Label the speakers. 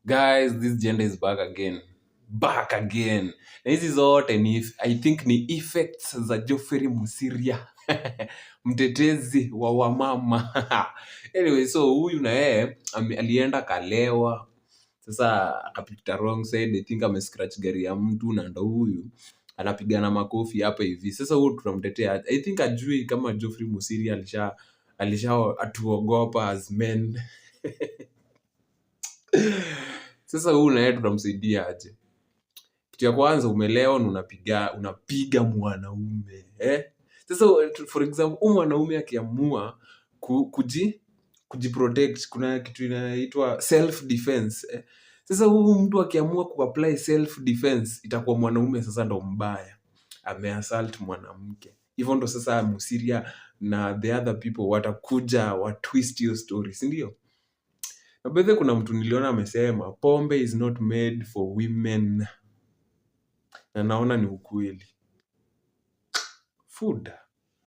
Speaker 1: Guys, this gender is back again, back again. Na hizi zote ni, I think, ni effects za Geoffrey Mosiria, mtetezi wa wamama. Anyway, so huyu na yeye alienda kalewa, sasa akapita wrong side. I think amescratch gari ya mtu na ndo huyu anapigana makofi hapa hivi. Sasa huyu tunamtetea. I think ajui kama Geoffrey Mosiria alisha atuogopa as men. Sasa huyu na yeye tunamsaidia aje? Kitu ya kwanza, umelewa na unapiga mwanaume, eh? Sasa for example, huyu mwanaume akiamua kujiprotect, kuna kitu inaitwa self defense, eh? Sasa huyu mtu akiamua kuapply self defense, itakuwa mwanaume sasa ndo mbaya, ameassault mwanamke. Hivyo ndo sasa Musiria na the other people watakuja wa twist hiyo story, si ndio? Na bedhe kuna mtu niliona amesema pombe is not made for women, na naona ni ukweli. Food.